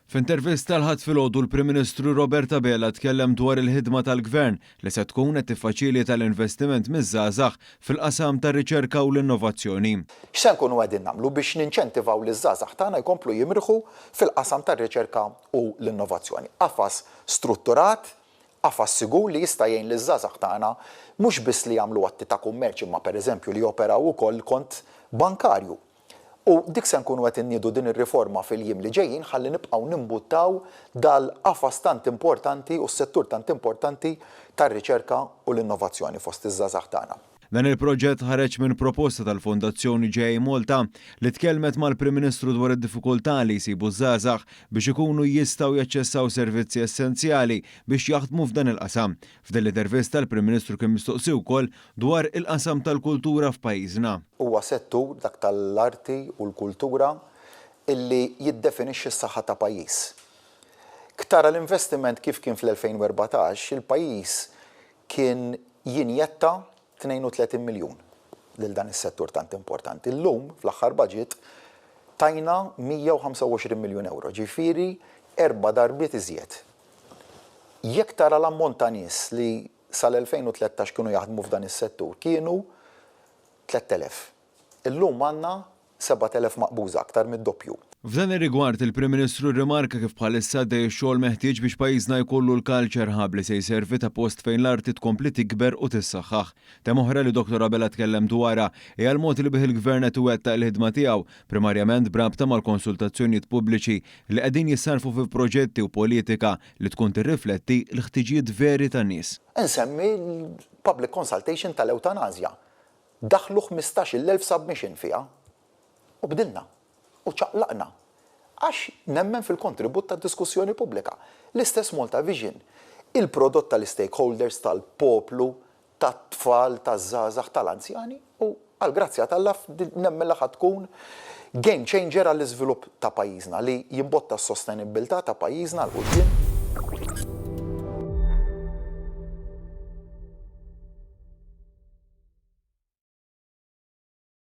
F'intervista l-Ħadd filgħodu l-Prim Ministru Robert Abela tkellem dwar il-ħidma tal-Gvern li se tkun qed tiffaċilita l-investiment miż-żgħażagħ fil-qasam tar-riċerka u l-innovazzjoni. X'se nkunu qegħdin nagħmlu biex ninċentivaw liż-żgħażagħ tagħna jkomplu jimirħu fil-qasam tar-riċerka u l-innovazzjoni? Qafas strutturat, qafas sigur li jista' jgħin liż-żgħażagħ tagħna mhux biss li jagħmlu atti ta' kummerċ imma pereżempju li joperaw ukoll kont bankarju. U dik se nkunu qed inniedu din ir-riforma fil-jiem li ġejjin ħalli nibqgħu nimbuttaw dal-qafas tant importanti u s-settur tant importanti tar-riċerka u l-innovazzjoni fost iż-żgħażagħ tagħna. Dan il-proġett ħareġ minn proposta tal-Fondazzjoni JA Malta li tkellmet mal-Prim Ministru dwar id-diffikultà li jsibu ż-żgħażagħ biex ikunu jistgħu jaċċessaw servizzi essenzjali biex jaħdmu f'dan il-qasam. F'din l-intervista l-Prim Ministru kien mistoqsi wkoll dwar il-qasam tal-kultura f'pajjiżna. Huwa settur, dak tal-arti u l-kultura, illi jiddefinixxi s-saħħa ta' pajjiż. Tara l-investiment kif kien fl-2014, il-pajjiż kien jinjetta 32 miljun lil dan is-settur tant importanti. Illum, fl-aħħar budget, tajna 125 miljun ewro, ġifieri erba' darbiet iżjed. Jekk tara l-ammont ta' nies li sal-2013 kienu jaħdmu f'dan is-settur kienu 3,000. Illum għandna 7,000 maqbuża, aktar mid-doppju. F'dan ir-rigward, il-Prim Ministru rrimarka kif bħalissa għaddej ix-xogħol meħtieġ biex pajjiżna jkollu l-Culture Hub li se jservi ta' post fejn l-arti tkompli tikber u tissaħħaħ. Tema oħra li Dottor Abela tkellem dwarha hija l-mod li bih il-Gvern qed iwettaq il-ħidma tiegħu, primarjament b'rabta mal-konsultazzjonijiet pubbliċi li qegħdin jissarrfu fi proġetti u politika li tkun tirrifletti l-ħtiġijiet veri tan-nies. Insemmi l-public consultation tal-ewtanasja. Daħlu 15,000 submission fiha. U bdilna. U ċaqlaqna. Għax nemmen fil-kontribut tad-diskussjoni pubblika. L-istess Malta Vision. Il-prodott tal-istakeholders, tal-poplu, tat-tfal, taż-żgħażagħ, tal-anzjani u għall-grazzja t'Alla nemmen li ħa tkun game changer għall-iżvilupp ta' pajjiżna li jimbotta s-sostenibbiltà ta' pajjiżna 'l quddiem.